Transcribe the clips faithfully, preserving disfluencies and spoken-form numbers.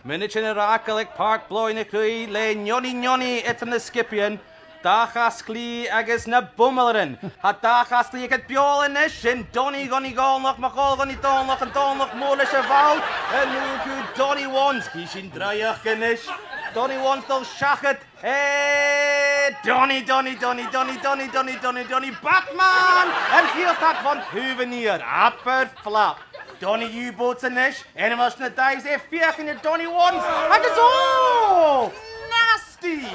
Mionaidean air fhàgail aig Pàirc Bhlàth na Cruidh le Neoni Neoni eadar na sgiobaidhean, Dà Chas Clì agus na Bumailearan. Tha Dà Chas Clì aig a' bheul a-nis, sin Donnie Dhonnie Dhòmhnallach MacDhòmhnaill Dhonnie Dòmhnallach, an Dòmhnallach Mòr leis a' bhall, a-nuas gu Donnie Once, chì sinn draoidheachd a-nis. Donnie Once a' dol seachad, eh, Donnie, Donnie, Donnie, Batman! An t-Eiltich bhon taobh an iar, abair flap. Donnie U-boats a-nis, Animals in the Dives, a' feuchainn ri Donnie Once, agus oh! Nasty!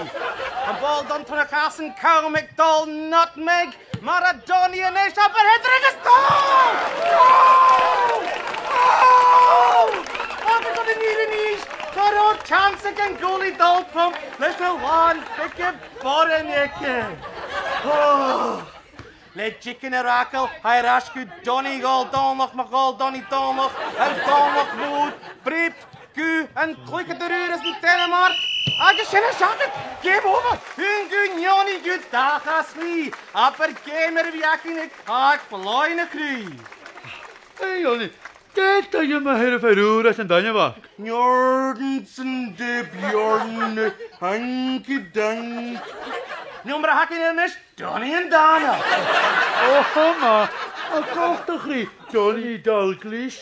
Am ball dhan tron a' chasan, cam aig Dòmhnall Nutmeg, mar a Donnie a-nis, abair eadar agus tòrr! Oh! Oh! Agus an uair a-nis, cha robh teans aig an goalie dol tromhpa leis na làmhan beaga boireannaich aige. Oh! Le diogan air fhàgail, tha e air ais gu Donnie Dhòmhnallach MacDhòmhnaill Dhonnie Dòmhnallach, an Dòmhnallach Mòr, brèab gu an cluicheadair ùr às an Dànmhairg, agus sin e seachad, game over, aon gu neoni gu Dà Chas Clì, abair geama air a bhith againn aig Pàirc Bhlàth na Cruidh. Hey, Donnie, dè do dh'fheumas tu air fear ùr às an Dànmhairg? Njorgensen de Bjorn, hanky dank. Nì mar a th' againn a-nis, Donnie an Dàna. Ò, tha math, a' coltach ri Donnie Dalglish.